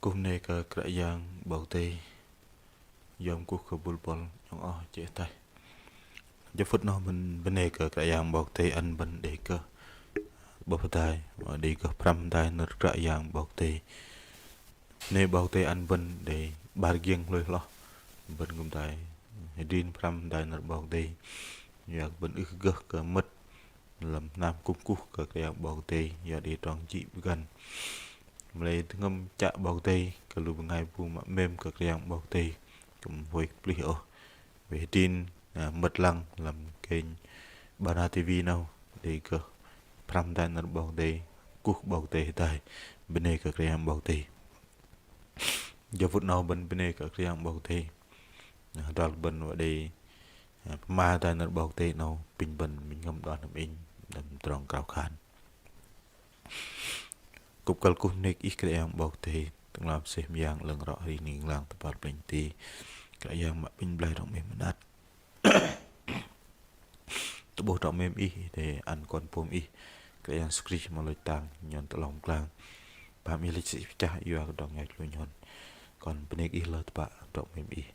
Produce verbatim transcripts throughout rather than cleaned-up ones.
Kuh bơnê kơ Kră Yang 'Bok Kei-Dei, yom kuh kơ bôl bôl nhŏng oh chĕ ataih. Jơ phŭt 'noh bơ̆n bơnê kơ Kră Yang 'Bok Kei-Dei ăn bơ̆n đei gơh 'bơ̆p hơdai, đei gơh pơhrăm hơdai nơ̆r Kră Yang 'Bok Kei-Dei. Bơnê 'Bok Kei-Dei ăn bơ̆n đei 'bar giĕng hlôi hloh, bơ̆n kư̆m hơdai hơdrin pơhrăm hơdai nơ̆r 'Bok Kei-Dei. Yua kơ bơ̆n ưh kơ gơh kơ mơ̆t lăm hnam kŭm kuh kơ Kră Yang 'Bok Kei-Dei, yua đei tơdrong jĭ pơgăn. Mă lei jơhngơ̆m chă 'Bok Kei-Dei kơ lu bơngai bu mă 'mêm kơ Kră Yang 'Bok Kei-Dei kư̆m huay kơ plih ôh. Wei hơdrin, ơ, mơ̆t lăng lăm kênh Bana Ti Vi 'nâu đei gơh pơhrăm hơdai nơ̆r 'Bok Kei-Dei, kuh 'Bok Kei-Dei hơdai. Bơnê kơ Kră Yang 'Bok Kei-Dei. Jơ phŭt 'nâu bơ̆n bơnê kơ Kră Yang 'Bok Kei-Dei. Hơdrol bơ̆n wă đei, ơ, pơma hơdai nơ̆r 'Bok Kei-Dei 'nâu, apinh bơ̆n minh jơhngơ̆m đon hăm inh lăm tơdrong krao khan. Kŭp kơ̆l kuh bơnê kơ Ih Kră Yang 'Bok Kei-Dei, Tơ'ngla mơsêh mơyang 'lơ̆ng rŏ rim ling lang tơ kơpal plĕnh teh. Kră Yang mă apinh blai tơdrong 'mêm mơnat. Tơ'bôh tơdrong 'mêm Ih đei ăn kon pôm Ih Kră Yang Yêsu Krist mă lôch tang nhôn tơ 'long pơglang. Pơm Ih lĕch sĭ pơchah yua kơ tơdrong yoch lu nhôn. Kon bơnê kơ Ih lơ tơpă tơdrong 'mêm Ih.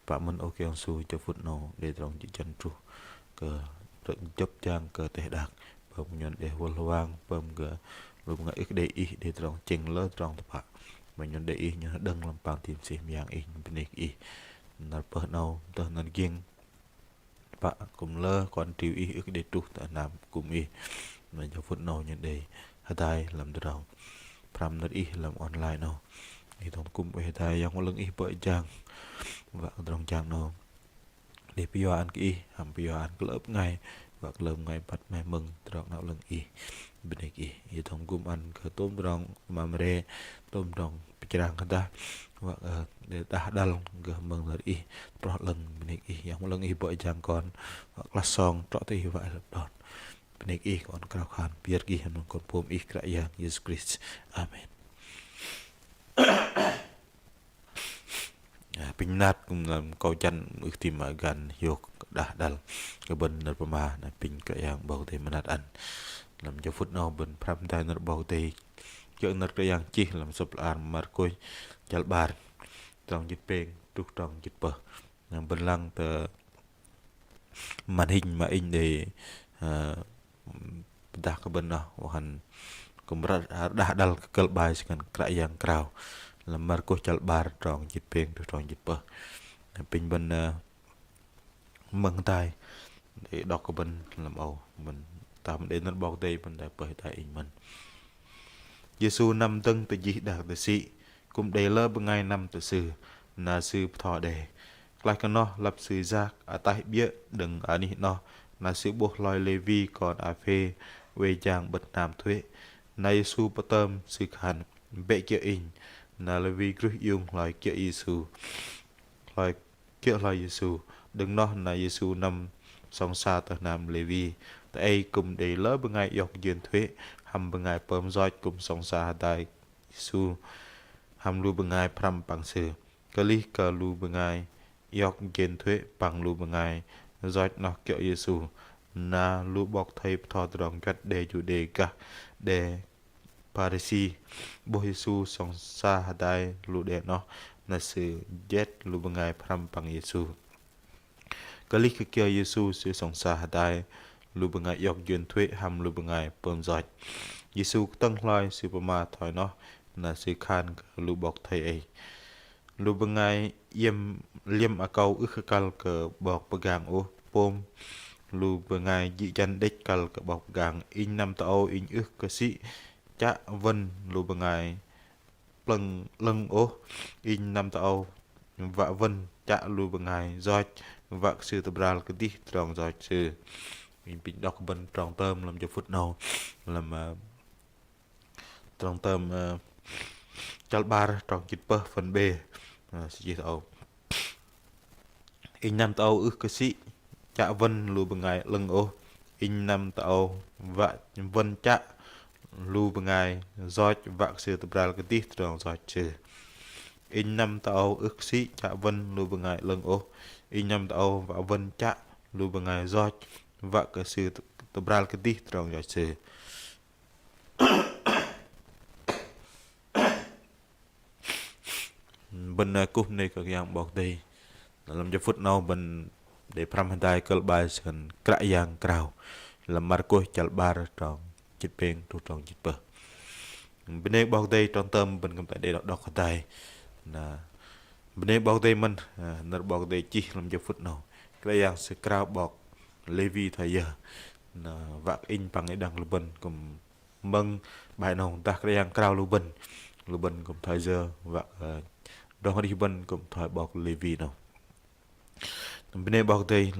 Pă mơ̆n ơ Kră Yang Yêsu, jơ phŭt 'nâu đei tơdrong jĭ jăn truh kơ jơ̆p jang kơ teh đak. Pơm nhôn đei huăl huang, pơm kơ lu bơngai ưh kơ đei Ih đei tơdrong chĕng lơ tơdrong tơpă. Mă nhôn đei Ih, nhôn hơđơ̆ng lăm păng ti mơsêh mơyang Ih, bơnê kơ Ih. Năr pơh 'nâu, tơ năr giĕng, pă kư̆m lơ kon triu Ih ưh kơ đei truh tơ hnam kŭm Ih. Mă jơ phŭt 'nâu nhôn đei hơdai lăm tơdrong pơhrăm nơ̆r Ih lăm online 'nâu. Ih dŏng tơgŭm oei hơdai, Yang Bơhngol 'Lơ̆ng Ih bơ̆ jang wă kơ tơdrong jang 'nâu đei pơyua ăn kơ Ih, hăm pơyua ăn kơ lơ bơngai, wă kơ lơ bơngai băt meh mơ̆ng tơdrong 'nao 'lơ̆ng Ih. Bơnê kơ Ih, Ih dŏng tơgŭm ăn kơ tôm tơdrong mă mre, tôm tơdrong pơchrang hơdah, wă, ơ, đei đah đăl gơh mơ̆ng nơ̆r Ih, tơproh 'lơ̆ng. Bơnê kơ Ih, Yang Bơhngol 'Lơ̆ng Ih bơ̆ jang kon, wă kơ lah song trŏ tơ Ih wă lăp đon. Bơnê kơ Ih, kon krao khan pơyơ̆r kơ Ih, hăm kon pôm Ih Kră Yang Yêsu Krist. Amen. Ơ, apinh mơnat kư̆m lăm akâu jăn ưh tam mă găn hiôk đah đăl kơ bơ̆n nơ̆r pơma, na apinh Kră Yang 'Bok Kei-Dei mơnat ăn. Lăm jơ phŭt 'nâu bơ̆n pơhrăm hơdai nơ̆r 'Bok Kei-Dei, jơ̆ nơ̆r Kră Yang chih lăm sơ̆p hla ar Markôs chăl 'bar, trong jĭt pêng truh trong jĭt pơh. Na bơ̆n lăng tơ màn hình mă inh đei, ơ, pơdah kơ bơ̆n noh, wă khan kư̆m ră-, rơđah đăl kơ kơ̆l 'bai sư khan Kră Yang krao. Lăm Markôs chăl 'bar trong jĭt pêng truh trong jĭt pơh. Apinh bơ̆n, ơ, mơ̆ng hơdai đei đŏk kơ bơ̆n lăm âu, bơ̆n tam đei nơ̆r 'Bok Kei-Dei, bơ̆n đei pơih hơdai inh mơ̆n. Yêsu năm dơ̆ng tơjih đak tơsĭ, kư̆m đei lơ bơngai năm tơ Sư, na Sư bơtho đe. Klaih kơ noh lăp Sư yak ataih 'biơ̆ đơ̆ng anih noh, na Sư 'bôh hloi Lêwi kon Aphê oei jang 'bơ̆t hnam thuê̆. Na Yêsu pơtơm, Sư khan: "Bĕ kiơ̆ Inh." Na Lêwi gruih iung hloi kiơ̆ Yêsu. Hloi kiơ̆ hloi Yêsu. Đơ̆ng noh na Yêsu năm sŏng sa tơ hnam Lêwi. Tơ ei kư̆m đei lơ bơngai iŏk jên thuê̆ hăm bơngai pơm yoch kư̆m sŏng sa hơdai Yêsu hăm lu bơngai pơhrăm păng Sư. Kơlih kơ lu bơngai iŏk jên thuê̆ păng lu bơngai yoch noh kiơ̆ Yêsu, na lu 'bok thây bơtho tơdrong juăt đe Juđê gah đe Pharisi 'bôh Yêsu sŏng sa hơdai lu đe noh, na sư jet lu bơngai pơhrăm păng Yêsu. Kơlih kơ kiơ Yêsu Sư sŏng sa hơdai lu bơngai iŏk jên thuê̆ hăm lu bơngai pơm yoch? Yêsu kơtơ̆ng hloi sư pơma thoi noh, na Sư khan kơ lu 'bok thây ei: Lu bơngai iĕm liĕm akâu ưh kơ kăl kơ 'bok pơgang ôh, pôm lu bơngai jĭ jăn đĕch kăl kơ 'bok pơgang. Inh năm tơ âu Inh ưh kơ sĭ chă wơ̆n lu bơngai plơ̆ng 'lơ̆ng ôh, Inh năm tơ âu wă wơ̆n chă lu bơngai yoch wă kơ sư tơbral kơdih tơdrong yoch sư. Inh apinh đŏk bơ̆n trong tơm lăm jơ phŭt 'nâu, lăm, ơ, trong tơm, ơ, chăl 'bar trong jĭt pơh phần B. Ơ, sư chih tơ âu: Inh năm tơ âu ưh kơ sĭ chă wơ̆n lu bơngai 'lơ̆ng ôh, Inh năm tơ âu wă wơ̆n chă lu bơngai yoch wă kơ sư tơbral kơdih tơdrong yoch sư. Inh năm tơ âu ưh kơ sĭ chă wơ̆n lu bơngai 'lơ̆ng ôh, Inh năm tơ âu wă wơ̆n chă lu bơngai yoch wă kơ sư tơbral kơdih tơdrong yoch sư. Bơ̆n, ơ, kuh bơnê kơ Kră Yang 'Bok Kei-Dei. Lăm jơ phŭt 'nâu bơ̆n đei pơhrăm hơdai kơ̆l 'bai sư khan Kră Yang krao. Lăm Markôs chăl 'bar trong jĭt pêng truh trong jĭt pơh. Bơnê 'Bok Kei-Dei, trong tơm bơ̆n kư̆m tơ'bôh đei đŏk hơdai. Na, bơnê 'Bok Kei-Dei mơ̆n, ơ, nơ̆r 'Bok Kei-Dei chih lăm jơ phŭt 'nâu. Kră Yang Sư krao 'bok Lêwi thoi yơ. Na, wă kơ inh păng đĭ đăng lu bơ̆n kư̆m mơ̆ng 'bai 'nâu dah Kră Yang krao lu bơ̆n. Lu bơ̆n kư̆m thoi yơ wă, ơ, tơdrong arih bơ̆n kư̆m thoi 'bok Lêwi 'nâu. Bơnê 'Bok Kei-Dei,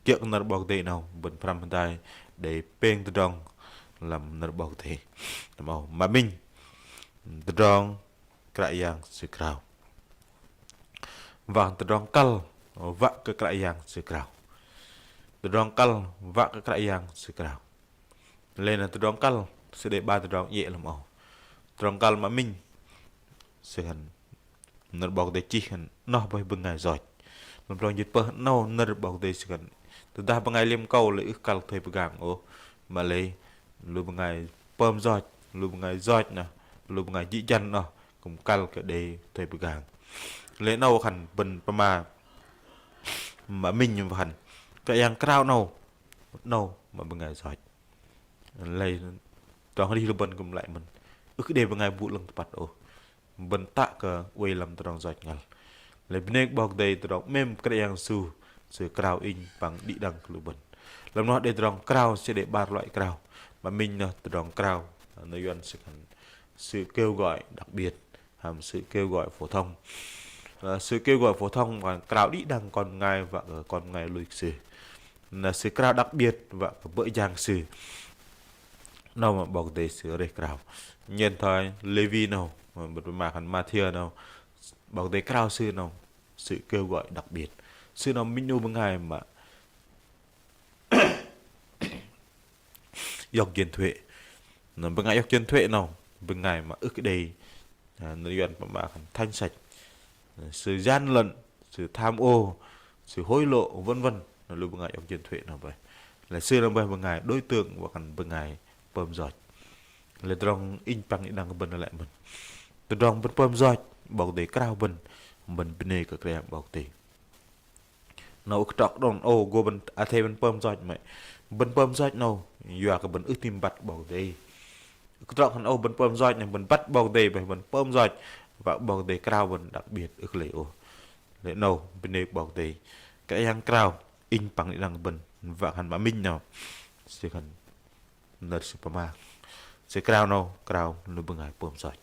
kiơ̆ kơ nơ̆r 'Bok Kei-Dei 'nâu, bơ̆n pơhrăm hơdai đei pêng tơdrong lăm nơ̆r 'Bok Kei-Dei. Tơm âu, mă minh, tơdrong Kră Yang Sư krao. Wă tơdrong kăl, wă kơ Kră Yang Sư krao. Tơdrong kăl, wă kơ Kră Yang Sư krao. Lei na tơdrong kăl, sư đei 'bar tơdrong iĕ lăm âu. Tơdrong kăl mă minh, sư khan nơ̆r 'Bok Kei-Dei chih khan noh bơih bơngai yoch. Lăm trong jĭt pơh 'nâu nơ̆r 'Bok Kei-Dei sư khan tơdah bơngai liêm akâu lei ưh kăl thoi pơgang ôh. Mă lei lu bơngai pơm yoch, lu bơngai yoch noh, lu bơngai jĭ jăn noh, kư̆m kăl kơ đei thoi pơgang. Lei 'nâu khan bơ̆n pơma mă minh wă khan Kră Yang krao 'nâu, 'nâu mă bơngai yoch. Lei tơdrong arih lu bơ̆n kư̆m lei mơ̆n. Ưh kơ đei bơngai bu 'lơ̆ng tơpăt ôh. Bơ̆n tă kơ oei lăm tơdrong yoch ngăl. Lei bơnê kơ 'Bok Kei-Dei tơdrong 'mêm Kră Yang Yêsu, Sư krao inh păng đĭ đăng kơ lu bơ̆n. Lăm noh đei tơdrong krao, sư đei 'bar loại krao. Mă minh noh tơdrong krao, nơ̆r Yuăn sư khan sự kêu gọi đặc biệt. Hăm sự kêu gọi phổ thông. Ơ, sự kêu gọi phổ thông wă khan krao đĭ đăng kon bơngai wă kơ kon bơngai lui kơ sư. Na sự krao đặc biệt wă kơ bơ̆ jang kơ sư. 'Nâu mă 'Bok Kei-Dei Sư rơih krao. Nhen thoi Lêwi 'nâu, bơ̆n pơma khan Mathiơ 'nâu, 'Bok Kei-Dei krao sư 'nâu sự kêu gọi đặc biệt. Sư 'nâu minh 'nu bơngai mă iŏk jên thuế. Na bơngai iŏk jên thuế 'nâu, bơngai mă ưh kơ đei, ơ, nơ̆r Yuăn pơma khan thanh sạch. Ơ, sự gian lận, sự tham ô, sự hối lộ, vân vân. Na lu bơngai iŏk jên thuế 'nâu bơih. Lei sư 'nâu bơih bơngai đối tượng wă khan bơngai pơm yoch. Lei tơdrong inh păng đĭ đăng kơ bơ̆n lei mơ̆n. Tơdrong bơ̆n pơm yoch, 'Bok Kei-Dei krao bơ̆n, bơ̆n bơnê kơ Kră Yang 'Bok Kei-Dei. 'Nâu ưh kơ trŏ đon ôh, gô bơ̆n athei bơ̆n pơm yoch mă. Bơ̆n pơm yoch 'nâu, yua kơ bơ̆n ưh tam băt 'Bok Kei-Dei. Ưh kơ trŏ khan ôh bơ̆n pơm yoch 'nâu, bơ̆n băt 'Bok Kei-Dei, bơ̆n pơm yoch, wă 'Bok Kei-Dei krao bơ̆n đặc biệt, ưh kơ lei ôh. Lei 'nâu, bơnê 'Bok Kei-Dei. Kră Yang krao, inh păng đĭ đăng bơ̆n, wă khan mă minh 'nâu. Sư khan nơ̆r sư pơma. Sư krao 'nâu, krao lu bơngai pơm yoch.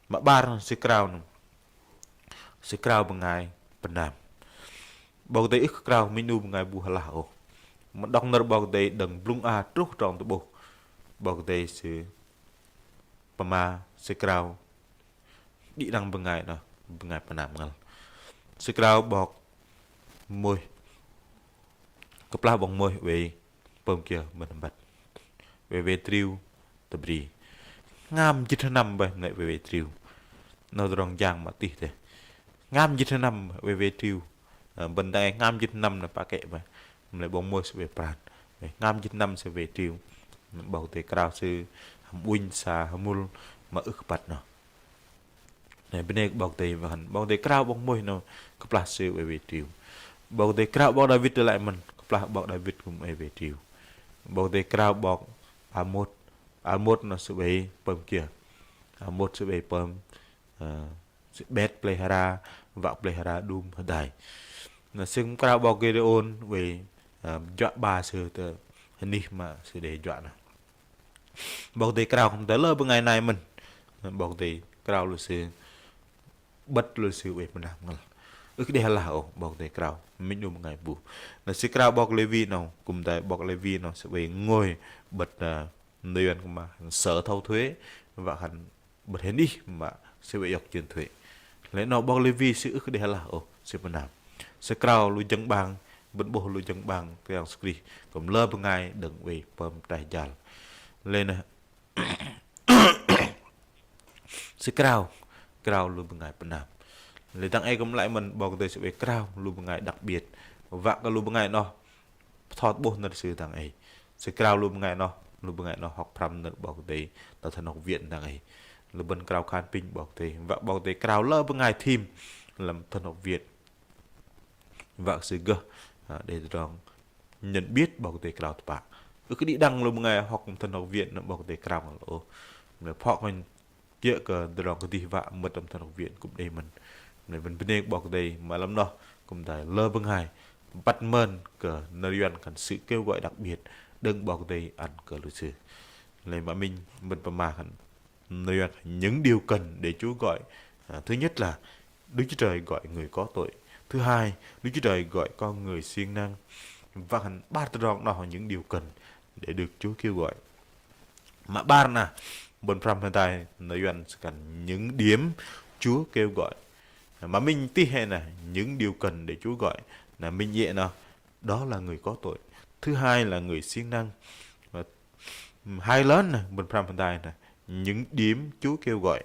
Mă 'bar 'nâu, sư krao 'nâu. Sư krao bơngai pơnam. 'Bok Kei-Dei ưh kơ krao minh 'nu bơngai bu hơlah ôh. Mă đŏk nơ̆r 'Bok Kei-Dei đơ̆ng blŭng a truh trong tơ'bôh. 'Bok Kei-Dei Sư pơma, Sư krao đĭ đăng bơngai noh, bơngai pơnam ngăl. Sư krao 'bok Môis, kơplah 'bok Môis oei pơm kiơ mơ̆n hơbăt. Oei wei triu tơ bri. Hngam jĭt hơnăm bơih mă lei oei wei triu. 'Nâu tơdrong jang mă tih dêh. Hngam jĭt hơnăm oei wei triu. Ơ, bơ̆n dang ei hngam jĭt hơnăm noh pă kĕ bơih. Mă lei 'bok Môis oei pran. Hngam jĭt hơnăm sư wei triu. 'Bok Kei-Dei krao sư hăm ŭnh sa hơmŭl mă ưh kơ păt noh. Lei bơnê kơ 'Bok Kei-Dei wă khan 'Bok Kei-Dei krao 'bok Môis 'nâu kơplah sư oei wei triu. 'Bok Kei-Dei krao 'bok Đawit lei mơ̆n kơplah 'bok Đawit kư̆m oei wei triu. 'Bok Kei-Dei krao 'bok Amôt. Amôt noh sư oei pơm kiơ? Amôt sư oei pơm, ơ, sư 'bet pơlei hơra, wă pơlei hơra đum hơdai. Na sư kư̆m krao 'bok Gêđêôn oei, ơ, juă 'ba sư tơ hơnih mă sư đei juă noh. 'Bok Kei-Dei krao kư̆m tơ lơ bơngai nai mơ̆n. 'Bok Kei-Dei krao lu sư, 'bơ̆t lu sư oei pơnam ngăl. Ưh kơ đei hơlah ôh, 'Bok Kei-Dei krao minh 'nu bơngai bu. Na sư krao 'bok Lêwi 'nâu, kư̆m tơ 'bok Lêwi 'nâu sư oei ngôi 'bơ̆t, ơ, nơ̆r Yuăn kư̆m pơma sở thâu thuế, wă khan 'bơ̆t hơnih mă sư oei iŏk jên thuế. Lei 'nâu 'bok Lêwi sư ưh kơ đei hơlah ôh, sư pơnam. Sư krao lu jơ̆ng 'bang, bơ̆n 'bôh lu jơ̆ng 'bang Kră Yang Yêsu Krist kư̆m lơ bơngai đơ̆ng oei pơm traih jal. Lei na sư krao, krao lu bơngai pơnam. Lei dang ei kư̆m lei mơ̆n 'Bok Kei-Dei sư oei krao lu bơngai đặc biệt. Wă kơ lu bơngai noh bơtho tơ'bôh nơ̆r sư dang ei. Sư krao lu bơngai noh, lu bơngai noh hŏk pơhrăm nơ̆r 'Bok Kei-Dei tơ tơnŏk wiĕn dang ei. Lu bơ̆n krao khan pinh 'Bok Kei-Dei, wă 'Bok Kei-Dei krao lơ bơngai thim lăm thần học viện. Wă sư gơh, à, đei tơdrong nhận biết 'Bok Kei-Dei krao tơpă. Ưh kơ đĭ đăng lu bơngai hŏk lăm thần học viện noh 'Bok Kei-Dei krao ngăl ôh. Mă lei phŏ kơnh kiơ̆ kơ tơdrong kơdih wă mơ̆t lăm thần học viện kŭm đei mơ̆n. Mă lei bơ̆n bơnê kơ 'Bok Kei-Dei mă lăm noh kŭm đei lơ bơngai băt mơn kơ nơ̆r yuăn khan sự kêu gọi đặc biệt đơ̆ng 'Bok Kei-Dei ăn kơ lu sư. Mă lei mă minh bơ̆n pơma khan nơ̆r yuăn khan những điều cần để Chúa gọi. À, thứ nhất là Đức Chúa Trời gọi người có tội. Thứ hai, Đức Chúa Trời gọi con người siêng năng. Wă khan 'bar tơdrong noh những điều cần để được Chúa kêu gọi. Mă 'bar noh, bơ̆n pơhrăm hơdai nơ̆r yuăn sư khan những điểm Chúa kêu gọi. Mă minh tih hei noh, những điều cần để Chúa gọi. Noh minh iĕ noh, đó là người có tội. Thứ hai là người siêng năng. Và hai lơn noh, bơ̆n pơhrăm hơdai noh, những điểm Chúa kêu gọi.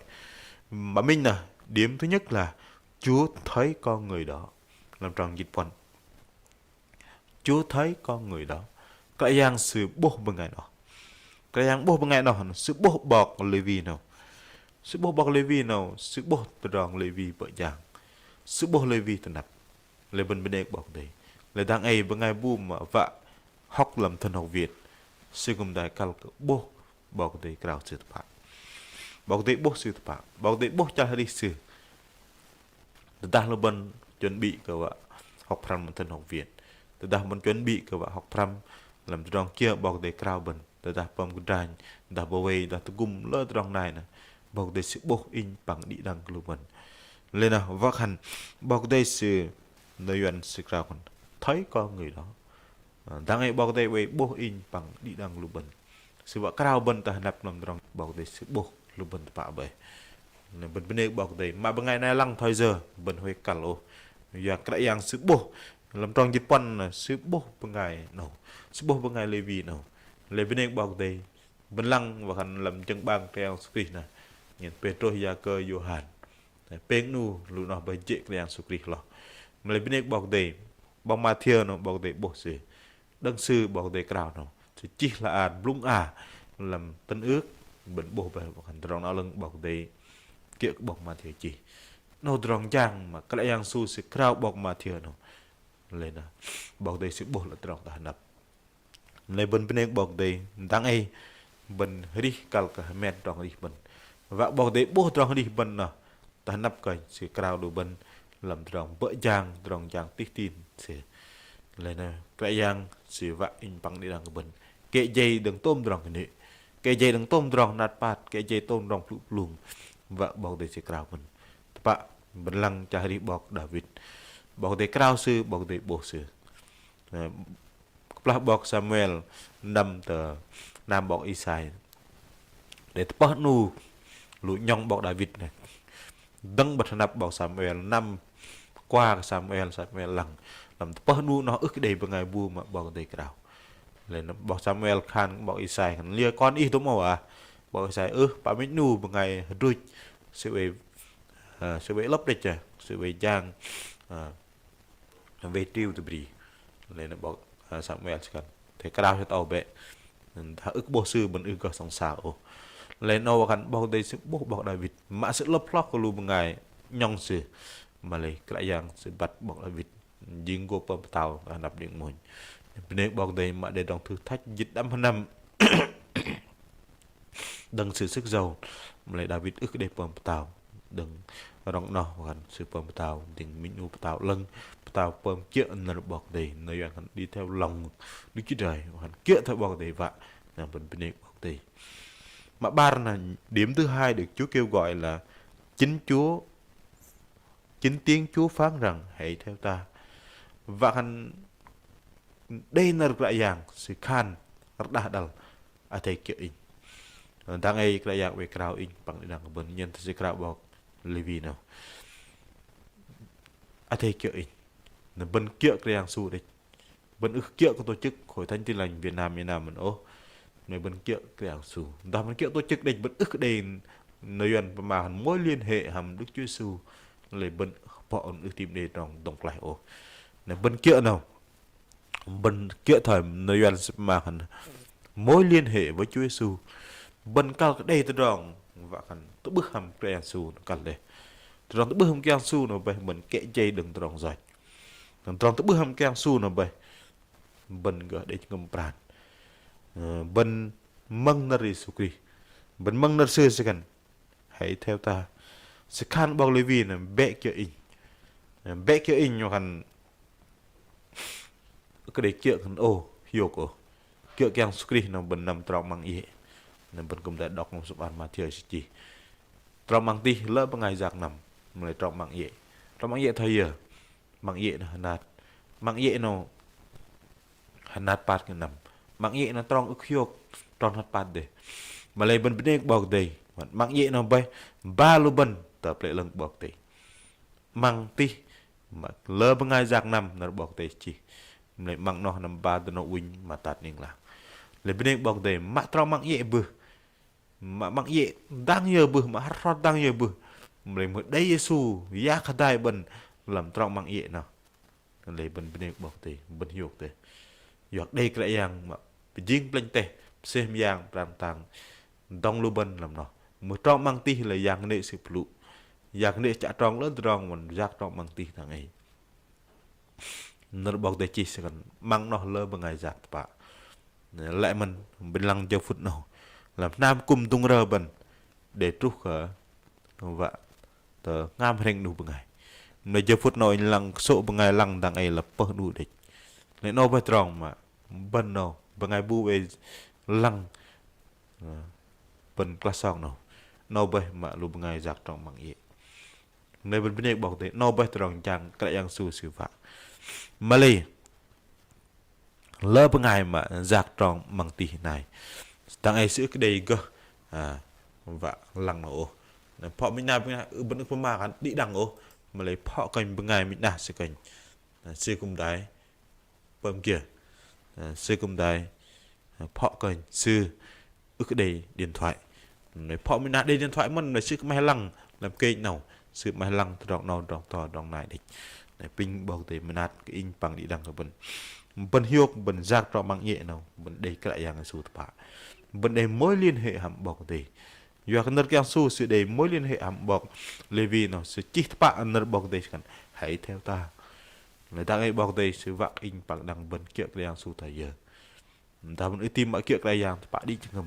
Mă minh noh, điểm thứ nhất là Chúa thấy con người đó. Lăm trong jĭt puăn. Chúa thấy con người đó. Kră Yang sư 'bôh bơngai noh. Kră Yang 'bôh bơngai noh, sư 'bôh 'bok Lêwi noh. Sư 'bôh 'bok Lêwi noh, sư 'bôh tơdrong Lêwi bơ̆ jang. Sư 'bôh Lêwi tơnăp. Lei bơ̆n bơnê kơ 'Bok Kei-Dei. Lei dang ei bơngai bu mă wă hŏk lăm thần học viện, sư kŭm đei kăl kơ 'bôh 'Bok Kei-Dei krao sư tơpă. 'Bok Kei-Dei 'bôh sư tơpă. 'Bok Kei-Dei 'bôh chăl arih sư. Tơdah lu bơ̆n chuẩn bị kơ wă hŏk pơhrăm lăm thần học viện. Tơdah bơ̆n chuẩn bị kơ wă hŏk pơhrăm lăm tơdrong kiơ 'Bok Kei-Dei krao bơ̆n. Tơdah pơm kơdranh, tơdah bơwei, tơdah tơgŭm lơ tơdrong nai noh. 'Bok Kei-Dei sư 'bôh inh păng đĭ đăng kơ lu bơ̆n. Lei noh wă khan 'Bok Kei-Dei sư nơ̆r yuăn sư krao khan thấy con người đó. Ơ, dang ei 'Bok Kei-Dei oei 'bôh inh păng đĭ đăng lu bơ̆n. Sư wă krao bơ̆n tơ hơnăp lăm tơdrong 'Bok Kei-Dei sư 'bôh lu bơ̆n tơpă bơih. Lei bơ̆n bơnê kơ 'Bok Kei-Dei. Mă bơngai nai lăng thoi yơ bơ̆n huay kăl ôh. Yua Kră Yang sư 'bôh. Lăm trong jĭt puăn noh sư 'bôh bơngai noh. Sư 'bôh bơngai Lêwi noh. Lei bơnê kơ 'Bok Kei-Dei. Bơ̆n lăng wă khan lăm jơ̆ng 'bang Kră Yang Yêsu Krist noh. Nhen Pêtrôs, Yakơ, Yôhan. Pêng 'nu lu noh bơih jê̆ Kră Yang Yêsu Krist hloh. Mă lei bơnê kơ 'Bok Kei-Dei. 'Bok Mathiơ noh 'Bok Kei-Dei 'bôh sư. Đơ̆ng sư 'Bok Kei-Dei krao noh. Sư chih hla ar blŭng a lăm Tân Ước. Bơ̆n 'bôh bơih wă khan tơdrong noh 'lơ̆ng 'Bok Kei-Dei kiơ̆ kơ 'Bok Mathiơ chih. Noh tơdrong jang mă Kră Yang Yêsu sư krao 'Bok Mathiơ noh. Lei noh 'Bok Kei-Dei sư 'bôh lơ tơdrong tơ hơnăp. Lei bơ̆n bơnê kơ 'Bok Kei-Dei, dang ei bơ̆n arih kăl kơ hơmet tơdrong arih bơ̆n. Wă 'Bok Kei-Dei 'bôh tơdrong arih bơ̆n noh. Tơ hơnăp kơnh sư krao lu bơ̆n lăm tơdrong bơ̆ jang, tơdrong jang tih tin sư. Lei noh Kră Yang sư wă inh păng đĭ đăng kơ bơ̆n. Kĕ jei đơ̆ng tôm tơdrong kơnê̆. Kĕ jei đơ̆ng tôm tơdrong hơnat pat, kĕ jei tôm tơdrong plŭ plung. Wă 'Bok Kei-Dei sư krao bơ̆n. Tơpă bơ̆n lăng chăl arih 'bok Đawit. 'Bok Kei-Dei krao sư, 'Bok Kei-Dei 'bôh sư. Ơ, kơplah 'bok Samuel năm tơ hnam 'bok Isai. Đei tơpơh 'nu lu 'nhŏng 'bok Đawit noh. Dơ̆ng 'bơ̆t hơnăp 'bok Samuel năm kuă kơ Samuel, Samuel lăng. Lăm tơpơh 'nu noh ưh kơ đei bơngai bu mă 'Bok Kei-Dei krao. Lei 'bok Samuel khan 'bok Isai khan: "Liơ kon ih dôm âu ah?" 'Bok Isai: "Ưh, pă minh 'nu bơngai hơdruch. Sư oei, ơ, sư oei 'lơ̆p đĕch, sư oei jang, ơ, wei triu tơ bri." Lei noh 'bok, ơ, Samuel sư khan: "Athei krao sư tơ âu bĕ. Dah ưh kơ 'bôh sư bơ̆n ưh gơh sŏng sa ôh." Lei noh wă khan 'Bok Kei-Dei sư 'bôh 'bok Đawit. Mă sư 'lơ̆p hloh kơ lu bơngai 'nhŏng sư. Mă lei Kră Yang sư băt 'bok Đawit jing gô pơm pơtao tơ hơnăp đĭ 'mơ̆i. Bơnê kơ 'Bok Kei-Dei mă đei tơdrong thử thách jĭt đăm hơnăm. Đơ̆ng sư sư̆ sơ̆. Mă lei Đawit ưh kơ đei pơm pơtao. Đơ̆ng rŏng noh wă khan sư pơm pơtao, dĭng minh 'nu pơtao 'lơ̆ng, pơtao pơm kiơ̆ nơ̆r 'Bok Kei-Dei, nơ̆r yuăn khan đi theo lòng Đức Chúa Trời, wă khan kiơ̆ thoi 'Bok Kei-Dei wă, na bơ̆n bơnê kơ 'Bok Kei-Dei. Mă 'bar na, điểm thứ hai được Chúa kêu gọi là chính Chúa, chính tiếng Chúa phán rằng: "Hãy theo ta." Wă khan đei nơ̆r Kră Yang sư khan rơđah đăl: "Athei kiơ̆ inh." Dang ei Kră Yang oei krao inh păng đĭ đăng kơ bơ̆n, nhen thoi sư krao 'bok Lêwi noh: "Athei kiơ̆ inh." Na bơ̆n kiơ̆ Kră Yang Yêsu đĕch. Bơ̆n ưh kiơ̆ kơ tổ chức Hội Thánh Tin Lành Việt Nam Việt Nam mơ̆n ôh. Mă lei bơ̆n kiơ̆ Kră Yang Yêsu. Dah bơ̆n kiơ̆ tổ chức đĕch bơ̆n ưh kơ đei nơ̆r yuăn pơma hăm mối liên hệ hăm Đức Chúa Yêsu. Lei bơ̆n pơ̆n ưh tim đei tơdrong dŏng klaih ôh. Na bơ̆n kiơ̆ noh. Bơ̆n kiơ̆ thoi nơ̆r yuăn sư pơma khan mối liên hệ với Chúa Giêsu. Bơ̆n kăl kơ đei tơdrong Wă khan tơ'bưh hăm Kră Yang Yêsu noh kăl dêh. Tơdrong tơ'bưh hăm Kră Yang Yêsu noh bơih bơ̆n kĕ jei đơ̆ng tơdrong yoch. Tơdrong tơ'bưh hăm Kră Yang Yêsu noh bơih bơ̆n gơh đei jơhngơ̆m pran. Ơ, bơ̆n mơ̆ng nơ̆r Yêsu Krist. Bơ̆n mơ̆ng nơ̆r Sư, Sư khan: Hãy theo ta. Sư khan 'bok Lêwi noh: Bĕ kiơ̆ Inh. Ơ, bĕ kiơ̆ Inh, wă khan ưh kơ đei kiơ̆ khan ô, hiôk ôh. Kiơ̆ Kră Yang Yêsu Krist noh bơ̆n năm trong 'măng iĕ. Noh bơ̆n kư̆m đei đŏk lăm sơ̆p hla bơar Mathiơ sư chih. Trong 'măng tih lơ bơngai yak năm, mă lei trong 'măng iĕ. Trong 'măng iĕ thoi yơ? 'Măng iĕ noh hơnat. 'Măng iĕ noh hơnat pat kơ năm. 'Măng iĕ noh trong ưh kơ hiôk, trong hơnat pat dêh. Mă lei bơ̆n bơnê kơ 'Bok Kei-Dei. 'Măng iĕ noh bơih ba lu bơ̆n tơ Pơlei 'lơ̆ng 'Bok Kei-Dei. 'Măng tih mă lơ bơngai yak năm, nơ̆r 'Bok Kei-Dei chih. Mă lei 'măng noh năm ba dơnâu ŭnh mă tat ling lang. Lei bơnê kơ 'Bok Kei-Dei, mă trong 'măng iĕ bưh. Mă 'măng iĕ dang yơ bưh, mă hrot hrot dang yơ bưh. Mă lei mưh đei Yêsu yak hơdai bơ̆n lăm trong 'măng iĕ noh. Lei bơ̆n bơnê kơ 'Bok Kei-Dei, bơ̆n hiôk dêh. Yua kơ đei Kră Yang mă pơjing plĕnh teh, pơsêh mơyang pran kơtang dŏng lu bơ̆n lăm noh. Mưh trong 'măng tih lei yang kơnê̆ sư pơlŭ. Yang kơnê̆ chă trong lơ tơdrong, mă yak trong 'măng tih dang ei. Nơ̆r 'Bok Kei-Dei chih sư khan 'măng noh lơ bơngai yak tơpă. Lei mơ̆n bơ̆n lăng jơ phŭt 'nâu lăm hnam kŭm dŭng rơ bơ̆n đei truh kơ wă tơ hngam hrĕng 'nu bơngai. Mă lei jơ phŭt 'nâu inh lăng kơsô̆ bơngai lăng dang ei lăp pơh 'nu đĕch. Lei 'nâu bơih trong mă bơ̆n 'nâu bơngai bu oei lăng, ơ, bơ̆n klah song 'nâu. 'Nâu bơih mă lu bơngai yak trong 'măng iĕ. Mă lei bơ̆n bơnê kơ 'Bok Kei-Dei, 'nâu bơih tơdrong jang Kră Yang Yêsu Sư wă. Mă lei lơ bơngai mă yak trong 'măng tih nai, dang ei sư ưh kơ đei gơh, ơ, wă lăng 'nâu ôh. Phŏ minh 'nah bơngai, ơ, bơ̆n ưh pơma khan đĭ đăng ôh. Mă lei phŏ kơnh bơngai minh 'nah sư kơnh, ơ, sư kư̆m đei pơm kiơ. Ơ, sư kư̆m đei, ơ, phŏ kơnh sư ưh kơ đei điện thoại. Mă lei phŏ minh 'nah đei điện thoại mơ̆n, mă lei sư kư̆m 'maih lăng lăm kênh 'nâu, sư 'maih lăng tơdrong 'nâu, tơdrong to, tơdrong nai đĕch. Lei apinh 'Bok Kei-Dei mơnat kơ inh păng đĭ đăng kơ bơ̆n. Bơ̆n hiôk, bơ̆n yak trong 'măng iĕ 'nâu, bơ̆n đei Kră Yang Yêsu tơpă. Bơ̆n đei mối liên hệ hăm 'Bok Kei-Dei. Yua kơ nơ̆r Kră Yang Yêsu sư đei mối liên hệ hăm 'bok Lêwi 'nâu, sư chih tơpă nơ̆r 'Bok Kei-Dei sư khan: Hãy theo ta. Lei dang ei 'Bok Kei-Dei sư wă kơ inh păng đĭ đăng bơ̆n kiơ̆ Kră Yang Yêsu thoi yơ. Dah bơ̆n ưh tam mă kiơ̆ Kră Yang tơpă đĭ jơhngơ̆m,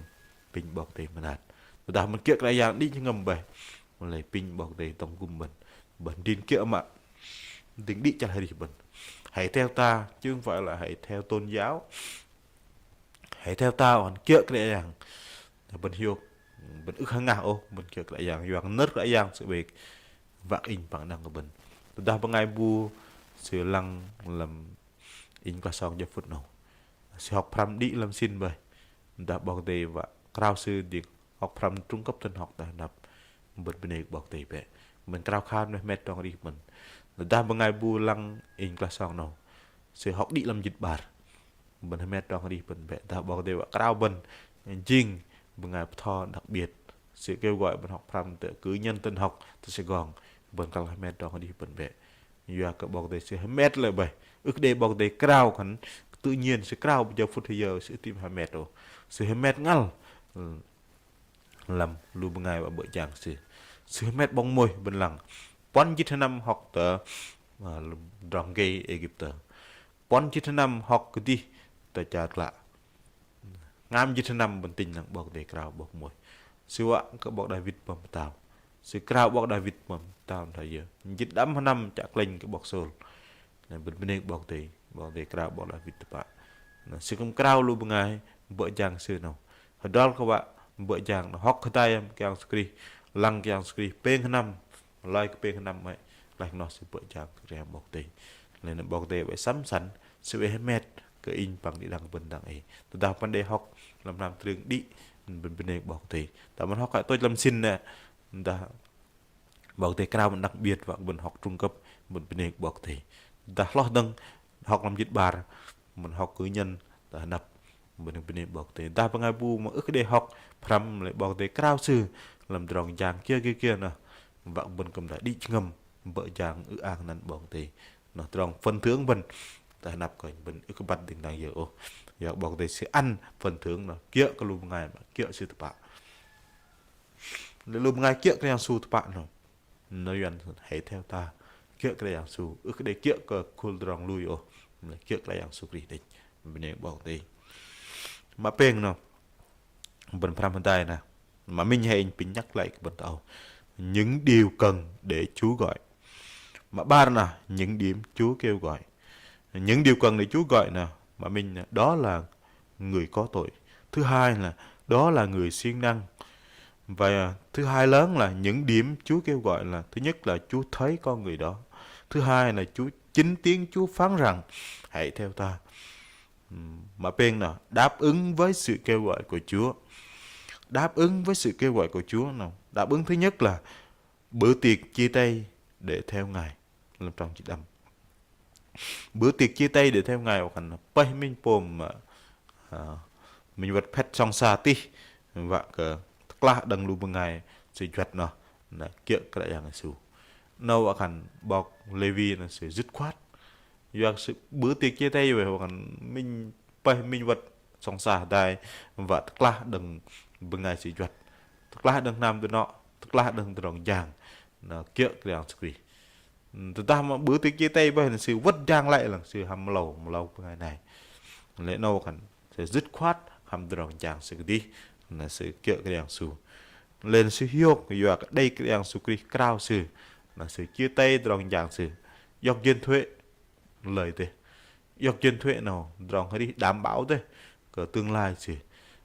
apinh 'Bok Kei-Dei mơnat. Dah bơ̆n kiơ̆ Kră Yang đĭ jơhngơ̆m bơih, mă lei apinh 'Bok Kei-Dei dŏng gŭm bơ̆n. Bơ̆n adrin kiơ̆ mă, dĭng đĭ chăl arih bơ̆n. Hãy theo ta, chứ không phải là hãy theo tôn giáo. Hãy theo ta, ăn kiơ̆ Kră Yang. Bơ̆n hiôk, bơ̆n ưh hơngah ôh bơ̆n kiơ̆ Kră Yang, yua kơ nơ̆r Kră Yang sư oei wă kơ inh păng đĭ đăng kơ bơ̆n. Dah bơngai bu sư lăng lăm inh klah song jơ phŭt 'nâu, sư hŏk pơhrăm đĭ lăm sin bơih. Dah 'Bok Kei-Dei wă krao sư đĭ hŏk pơhrăm trung cấp thần học tơ hơnăp, bơ̆n bơnê kơ 'Bok Kei-Dei bĕ. Bơ̆n krao khan mă hơmet trong arih bơ̆n. Dah bơngai bu lăng inh klah song 'nâu, sư hŏk đĭ lăm jĭt 'bar, bơ̆n hơmet trong arih bơ̆n bĕ. Dah 'Bok Kei-Dei wă krao bơ̆n jing bơngai bơtho đặc biệt, sư kêu gọi bơ̆n hŏk pơhrăm tơ cử nhân thần học tơ Sài Gòn, bơ̆n kăl hơmet trong arih bơ̆n bĕ. Yua kơ 'Bok Kei-Dei sư hơmet lê̆ bơih. Ưh kơ đei 'Bok Kei-Dei krao khan tự nhiên sư krao jơ phŭt hơyơ sư ưh tam hơmet ôh. Sư hơmet ngăl lăm lu bơngai wă bơ̆ jang sư. Sư hơmet 'bok Môis bơ̆n lăng puăn jĭt hơnăm hŏk tơ, ơ, tơdrong gei Êgiptơ. Puăn jĭt hơnăm hŏk kơdih tơ char klă. Hngam jĭt hơnăm bơ̆n tinh lăng 'Bok Kei-Dei krao 'bok Môis. Sư wă kơ 'bok Đawit pơm pơtao. Sư krao 'bok Đawit pơm pơtao thoi yơ. Jĭt đăm hơnăm chă klĕnh kơ 'bok Sôl. Lei bơ̆n bơnê kơ 'Bok Kei-Dei, 'Bok Kei-Dei krao 'bok Đawit tơpă. Na sư kư̆m krao lu bơngai bơ̆ jang sư 'nâu. Hơdrol kơ wă bơ̆ jang 'nâu hŏk hơdai hăm Kră Yang Yêsu Krist, lăng Kră Yang Yêsu Krist pêng hơnăm, loi kơ pêng hơnăm mă, klaih noh sư bơ̆ jang Kră Yang 'Bok Kei-Dei. Lei na 'Bok Kei-Dei oei săm săn, sư oei hơmet kơ inh păng đĭ đăng bơ̆n dang ei. Tơdah bơ̆n đei hŏk lăm hnam tơring đĭ, bơ̆n bơnê kơ 'Bok Kei-Dei. Tơdah bơ̆n hŏk hă tôch lăm sin nè, dah 'Bok Kei-Dei krao bơ̆n đặc biệt wă kơ bơ̆n hŏk trung cấp, bơ̆n bơnê kơ 'Bok Kei-Dei. Dah hloh dơ̆ng hŏk lăm jĭt 'bar, bơ̆n hŏk cử nhân tơ hơnăp, bơ̆n bơnê kơ 'Bok Kei-Dei. Dah bơngai bu mă ưh kơ đei hŏk pơhrăm lei 'Bok Kei-Dei krao sư lăm tơdrong jang kiơ kiơ kiơ noh, wă kơ bơ̆n kư̆m đĭ đĭ jơhngơ̆m bơ̆ jang ư-ang anăn 'Bok Kei-Dei. Noh tơdrong phần thưởng bơ̆n tơ hơnăp kơnh bơ̆n ưh kơ băt dĭng dang yơ ôh. Yua 'Bok Kei-Dei sư ăn phần thưởng noh kiơ̆ kơ lu bơngai mă kiơ̆ sư tơpă. Lu bơngai kiơ̆ Kră Yang Yêsu tơpă 'nâu. Nơ̆r yuăn hãy theo ta. Kiơ̆ Kră Yang Yêsu. Ưh kơ đei kiơ̆ kơ khul tơdrong lui ôh. Kiơ̆ Kră Yang Yêsu Krist đĕch. Bơnê 'Bok Kei-Dei. Mă pêng 'nâu. Bơ̆n pơhrăm hơdai nơh. Mă minh hei inh pinh nhắc lại kơ bơ̆n tơ âu. Những điều cần để Chúa gọi. Mă 'bar nơh, những điểm Chúa kêu gọi. Những điều cần để Chúa gọi nơh, mă minh nơh, đó là người có tội. Thứ hai là đó là người siêng năng. Và thứ hai lớn là những điểm Chúa kêu gọi là, thứ nhất là Chúa thấy con người đó. Thứ hai là Chúa chính tiếng Chúa phán rằng: "Hãy theo ta." Ừm, mă pêng nơh, đáp ứng với sự kêu gọi của Chúa. Đáp ứng với sự kêu gọi của Chúa nơh. Đáp ứng thứ nhất là bữa tiệc chia tay để theo Ngài. Lăm trong jĭt đăm. Bữa tiệc chia tay để theo Ngài wă khan pơih minh pôm, ơ, minh wơ̆t phĕt sŏng sa tih, wă kơ tơklah đơ̆ng lu bơngai sư juăt noh, na kiơ̆ Kră Yang Yêsu. 'Nâu wă khan 'bok Lêwi noh sư dứt khoát. Yua kơ sư bữa tiệc chia tay wă khan minh pơih minh wơ̆t sŏng sa hơdai, wă tơklah đơ̆ng bơngai sư juăt. Tơklah đơ̆ng hnam dơnŏ, tơklah đơ̆ng tơdrong jang, na kiơ̆ Kră Yang Yêsu Krist. Tơdah mă bữa tiệc chia tay bơih na sư wơ̆t jang lăi lăng sư hăm mơlâu, mơlâu bơngai nai. Lei 'nâu khan sư dứt khoát hăm tơdrong jang sư kơdih, na sư kiơ̆ Kră Yang Yêsu. Lei na sư hiôk yua kơ đei Kră Yang Yêsu Krist krao sư, na sư chia tay tơdrong jang sư. Iŏk jên thuế, lei dêh. Iŏk jên thuế 'nâu, tơdrong arih đảm bảo dêh kơ tương lai sư.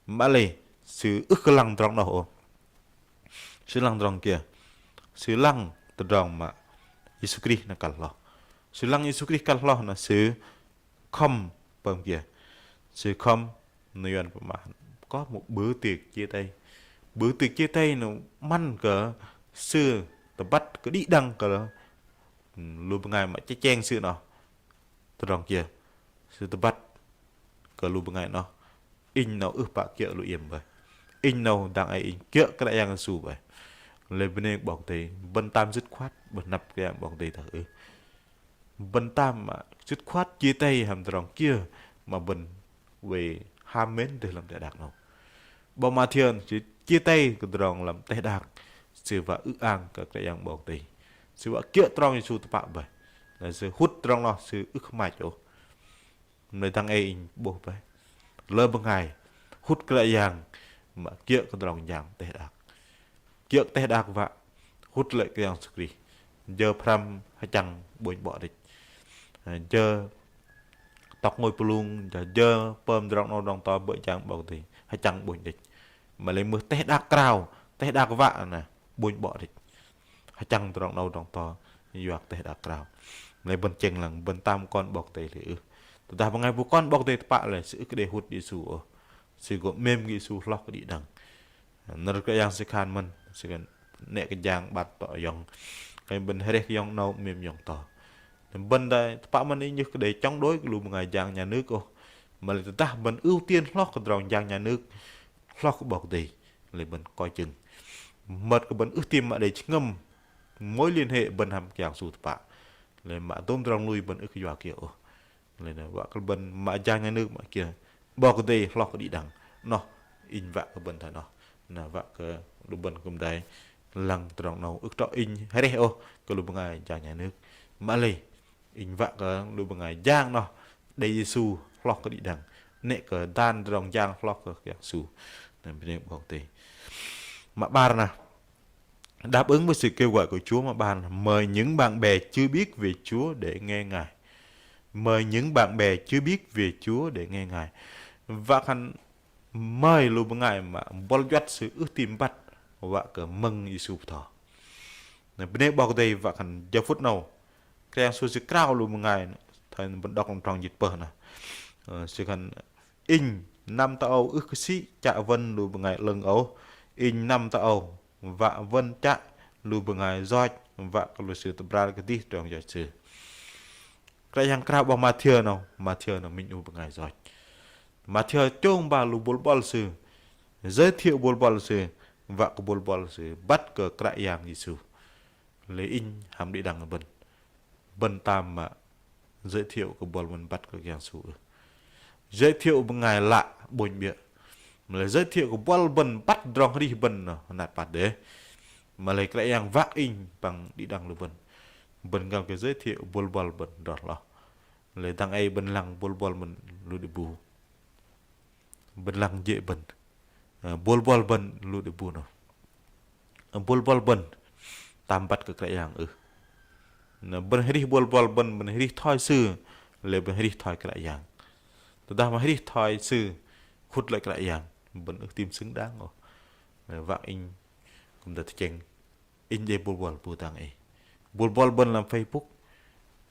Mă lei sư ưh kơ lăng tơdrong 'noh ôh. Sư lăng tơdrong kiơ? Sư lăng tơdrong mă Yêsu Krist na kăl hloh. Sư lăng Yêsu Krist kăl hloh na sư khŏm pơm kiơ? Sư khŏm, nơ̆r yuăn pơma, có một bữa tiệc chia tay. Bữa tiệc chia tay noh 'măn kơ sư tơbăt kơ đĭ đăng kơ lu bơngai mă chĕch chĕng sư noh. Tơdrong kiơ? Sư tơbăt kơ lu bơngai noh: "Inh 'nâu ưh pă kiơ̆ lu iĕm bơih. Inh 'nâu dang ei inh kiơ̆ Kră Yang Yêsu bơih." Lei bơnê 'Bok Kei-Dei, bơ̆n tam dứt khoát, bơ̆n năp Kră Yang 'Bok Kei-Dei tơ ưh. Bơ̆n tam mă dứt khoát chia tay hăm tơdrong kiơ mă bơ̆n oei ham mến dêh lăm teh đak 'nâu. 'Bok Mathiơ sư chia tay kơ tơdrong lăm teh đak, sư wă ư-ang kơ Kră Yang 'Bok Kei-Dei. Sư wă kiơ̆ trong Yêsu tơpă bơih. Lei sư hŭt tơdrong noh sư ưh kơ hmach ôh. Mă lei dang ei inh 'bôh bơih. Lơ bơngai hŭt Kră Yang mă kiơ̆ kơ tơdrong jang teh đak. Kiơ̆ kơ teh đak wă hŭt lê̆ Kră Yang Yêsu Krist. Jơ pơhrăm hơchăng ƀônh 'bŏ đĕch. Jơ tŏk ngôi pơlung, jơ, jơ pơm tơdrong 'nâu tơdrong to bơ̆ jang 'Bok Kei-Dei, hơchăng ƀônh đĕch. Mă lei mưh teh đak krao, teh đak wă na ƀônh 'bŏ đĕch. Hơchăng tơdrong 'nâu tơdrong to yua kơ teh đak krao. Mă lei bơ̆n chĕng lăng, bơ̆n tam kon 'Bok Kei-Dei lei ưh. Tơdah bơngai bu kon 'Bok Kei-Dei tơpă lei sư ưh kơ đei hŭt Yêsu ôh. Sư gô 'mêm kơ Yêsu hloh kơ đĭ đăng. Nơ̆r Kră Yang sư khan mơ̆n, sư khan: 'Nĕ kơ jang 'bar tŏ yŏng. Kơnh bơ̆n hrĕh kơ yŏng 'nâu 'mêm yŏng to. Bơ̆n dai tơpă mơ̆n inh ưh kơ đei chống đối kơ lu bơngai jang nhà nước ôh. Mă lei tơdah bơ̆n ưu tiên hloh kơ tơdrong jang nhà nước, hloh kơ 'Bok Kei-Dei, lei bơ̆n coi chừng. Mơ̆t kơ bơ̆n ưh tim mă đei jơhngơ̆m mối liên hệ bơ̆n hăm Kră Yang Yêsu tơpă. Lei mă dôm tơdrong lui bơ̆n ưh kơ yua kiơ ôh. Lei na wă kơ bơ̆n mă jang nhà nước mă kiơ, 'Bok Kei-Dei hloh kơ đĭ đăng. Noh, inh wă kơ bơ̆n thoi noh. Na wă kơ lu bơ̆n kư̆m đei lăng tơdrong 'nâu, ưh trŏ inh hrĕh ôh kơ lu bơngai jang nhà nước. Mă lei inh wă kơ lu bơngai jang noh đei Yêsu hloh kơ đĭ đăng. 'Nĕ kơ dan tơdrong jang hloh kơ Kră Yang Yêsu. Na bơnê 'Bok Kei-Dei. Mă 'bar na. Đáp ứng với sự kêu gọi của Chúa mă 'bar, mời những bạn bè chưa biết về Chúa để nghe Ngài. Mời những bạn bè chưa biết về Chúa để nghe Ngài. Wă khan mời lu bơngai mă buăl juăt sư ưh tim băt wă kơ mơ̆ng Yêsu bơtho. Na bơnê 'Bok Kei-Dei wă khan jơ phŭt 'nâu Kră Yang Yêsu sư krao lu bơngai, thoi bơ̆n đŏk lăm trong jĭt pơh na. Ơ, sư khan Inh năm tơ âu ưh kơ sĭ chă wơ̆n lu bơngai 'lơ̆ng âu. Inh năm tơ âu wă wơ̆n chă lu bơngai yoch, wă kơ lu sư tơbral kơdih tơdrong yoch sư. Kră Yang krao 'bok Mathiơ 'nâu, Mathiơ 'nâu minh 'nu bơngai yoch. Mathiơ chông ba lu bôl buăl sư, giới thiệu bôl buăl sư, wă kơ bôl buăl sư băt kơ Kră Yang Yêsu. Lei inh hăm đĭ đăng bơ̆n. Bơ̆n tam mă giới thiệu kơ buăl bơ̆n băt kơ Kră Yang Yêsu. Giới thiệu bơngai lạ 'bônh 'biơ̆. Mă lei giới thiệu kơ buăl bơ̆n băt tơdrong arih bơ̆n noh hơnat păt dêh. Mă-lei Kră Yang wă inh păng đĭ đăng lu bơ̆n. Bơ̆n găl kơ giới thiệu buăl buăl bơ̆n tơdrong hloh. Lei dang ei bơ̆n lăng buăl buăl bơ̆n lu đe bu. Bơ̆n lăng jê̆ bơ̆n. Ơ, buăl buăl bơ̆n lu đe bu noh. Ơ, buăl buăl bơ̆n tam băt kơ Kră Yang ưh. Na bơ̆n hơrih buăl buăl bơ̆n, bơ̆n hơrih thoi Sư, lei bơ̆n hơrih thoi Kră Yang. Tơdah mă hơrih thoi Sư, khŭt lê̆ Kră Yang, bơ̆n ưh tim xứng đáng ôh. Lei wă inh kư̆m tơchĕng. Inh đei buăl buăl bu dang ei. Buăl buăl bơ̆n lăm Facebook.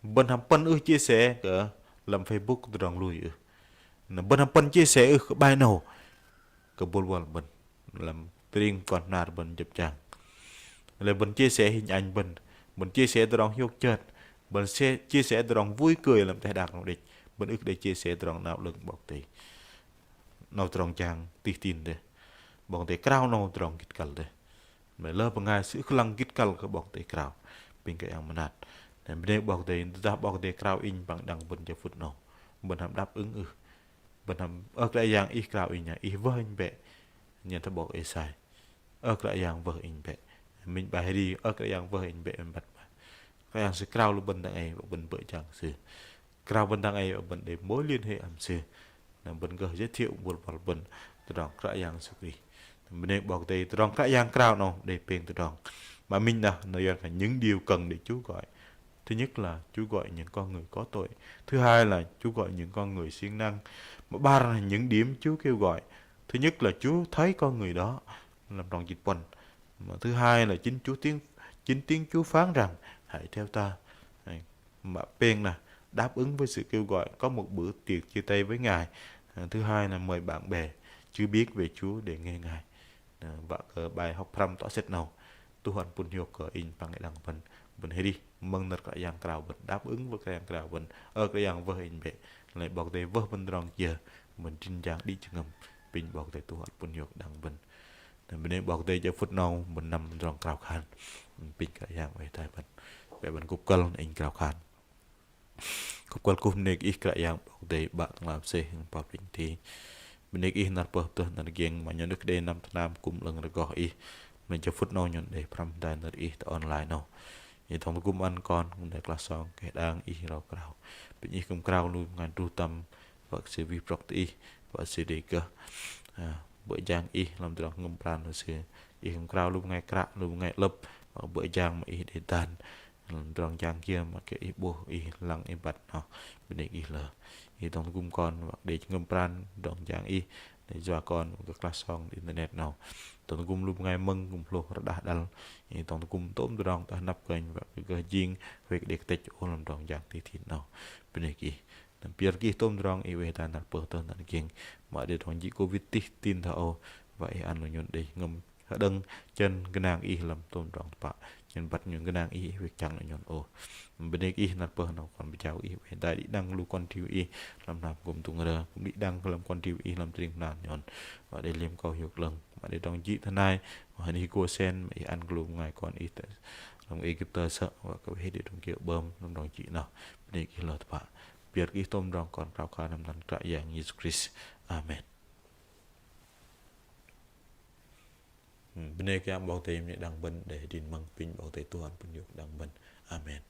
Bơ̆n hăm pơ̆n ưh chia sẻ kơ lăm Facebook tơdrong lui ưh. Na bơ̆n hăm pơ̆n chia sẻ ưh kơ bai 'nâu kơ buăl buăl bơ̆n lăm tơring kon hnar bơ̆n jơ̆p jang. Lei bơ̆n chia sẻ hình ảnh bơ̆n, bơ̆n chia sẻ tơdrong hiôk chơt, bơ̆n se-, chia sẻ tơdrong vui kơ lăm teh đak 'nâu đĕch. Bơ̆n ưh kơ đei chia sẻ tơdrong 'nao 'lơ̆ng 'Bok Kei-Dei. 'Nâu tơdrong jang tih tin dêh. 'Bok Kei-Dei krao 'nâu tơdrong gĭt kăl dêh. Mă-lei lơ bơngai sư ưh kơ lăng gĭt kăl kơ 'Bok Kei-Dei krao. Pinh Kră Yang mơnat. Lei bơnê 'Bok Kei-Dei, tơdah 'Bok Kei-Dei krao inh păng đĭ đăng bơ̆n jơ phŭt 'nâu, bơ̆n hăm đáp ứng ưh. Bơ̆n hăm, ơ Kră Yang, Ih krao inh, Ih wơh inh bĕ. Nhen thoi 'bok Êsai. Ơ Kră Yang wơh inh bĕ. Minh 'bai hơri, ơ Kră Yang wơh inh bĕ, minh băt 'bai. Kră Yang Sư krao lu bơ̆n dang ei, wă bơ̆n bơ̆ jang Sư. Krao bơ̆n dang ei, wă bơ̆n đei mối liên hệ hăm Sư. Na bơ̆n gơh giới thiệu buăl băl bơ̆n tơdrong Kră Yang Yêsu Krist. Bơnê 'Bok Kei-Dei, tơdrong Kră Yang krao 'nâu đei pêng tơdrong. Mă minh 'noh, nó yơ̆ khan những điều cần để Chúa gọi. Thứ nhất là Chúa gọi những con người có tội. Thứ hai là Chúa gọi những con người siêng năng. Mă 'bar là những điểm Chúa kêu gọi. Thứ nhất là Chúa thấy con người đó, lăm trong jĭt puăn. Mă thứ hai là chính Chúa tiếng, chính tiếng Chúa phán rằng: "Hãy theo ta." Đấy. Mă pêng 'noh, đáp ứng với sự kêu gọi có một bữa tiệc chia tay với Ngài. Thứ hai là mời bạn bè chưa biết về Chúa để nghe Ngài. Wă kơ 'bai hŏk pơhrăm tŏ sĕt 'nâu, tuh ăn pŭn hiôk kơ inh păng đĭ đăng bơ̆n, bơ̆n hơrih mơ̆ng nơ̆r Kră Yang krao bơ̆n, đáp ứng với Kră Yang krao bơ̆n: "Ơ Kră Yang wơh inh bĕ." Lei 'Bok Kei-Dei wơh bơ̆n tơdrong kiơ, bơ̆n trĭnh jang đĭ jơhngơ̆m, pinh 'Bok Kei-Dei tuh ăn pŭn hiôk đĭ đăng bơ̆n. Bơnê 'Bok Kei-Dei, jơ phŭt 'nâu bơ̆n năm tơdrong krao khan, pinh Kră Yang oei hơdai bơ̆n. Bĕ bơ̆n kŭp kơ̆l inh krao khan. Kŭp kơ̆l kuh bơnê kơ Ih Kră Yang 'Bok Kei-Dei 'Bă tơ'ngla mơsêh păl plĕnh teh. Bơnê kơ Ih năr pơh tơh năr giĕng mă nhôn ưh kơ đei năm tơ hnam kư̆m 'lơ̆ng rơgoh Ih. Mă jơ phŭt 'nâu nhôn đei pơhrăm hơdai nơ̆r Ih tơ online 'nâu. Ih dŏng tơgŭm ăn kon kư̆m đei klah song keh đang Ih rao krao. Pinh Ih kư̆m krao lu bơngai druh tơm wă kơ sư wih brŏk tơ Ih, wă kơ sư đei gơh, à, bơ̆ jang Ih lăm tơdrong jơhngơ̆m pran lu sư. Ih kư̆m krao lu bơngai kră, lu bơngai 'lơ̆p, wă kơ bơ̆ jang mă Ih đei dan. Tơdrong jang kiơ mă kơ Ih 'bôh, Ih lăng, Ih băt noh. Bơnê kơ Ih lơ. Ih dŏng tơgŭm kon wă kơ đei jơhngơ̆m pran tơdrong jang Ih, đei yua kon wă kơ klah song internet 'nâu. Dŏng tơgŭm lu bơngai mơ̆ng kư̆m hlôh rơđah đăl. Ih dŏng tơgŭm tôm tơdrong tơ hơnăp kơnh wă kơ gơh jing, huay kơ đei kơtĕch ôh lăm tơdrong jang tih thin 'nâu. Bơnê kơ Ih. Năm pơyơ̆r kơ Ih tôm tơdrong Ih oei hơdai năr pơh tơh năr giĕng. Mă đei tơdrong jĭ Covid tih tin thoi âu, wă Ih ăn lu nhôn đei jơhngơ̆m hơđơ̆ng chơ̆n gơnang Ih lăm tôm tơdrong tơpă. Nhôn băt nhôn gơnang Ih, Ih wĕk chăng lu nhôn ôh. Bơnê kơ Ih năr pơh 'nâu kon pơjao Ih oei hơdai đĭ đăng lu kon triu Ih lăm hnam gŭm tŭng rơ, kư̆m đĭ đăng kơ lăm kon triu Ih lăm tơring mơnat nhôn. Wă đei liêm akâu hiôk 'lơ̆ng, mă đei tơdrong jĭ thoi nai, mă hơnih gô sen, mă Ih ăn kơ lu bơngai kon Ih tơ lăm Êgiptơ sơ̆, wă kơ weh đei tơdrong kiơ 'bơm lăm tơdrong jĭ noh. Bơnê kơ Ih lơ tơpă. Pơyơ̆r kơ Ih tôm tơdrong kon krao khan lăm anăn Kră Yang Yêsu Krist. Amen. Bơnê kơ Yang 'Bok Kei-Dei mơ̆ng đĭ đăng bơ̆n đei adrin mơ̆ng, pinh 'Bok Kei-Dei tuh ăn pŭn hiôk đĭ đăng bơ̆n. Amen.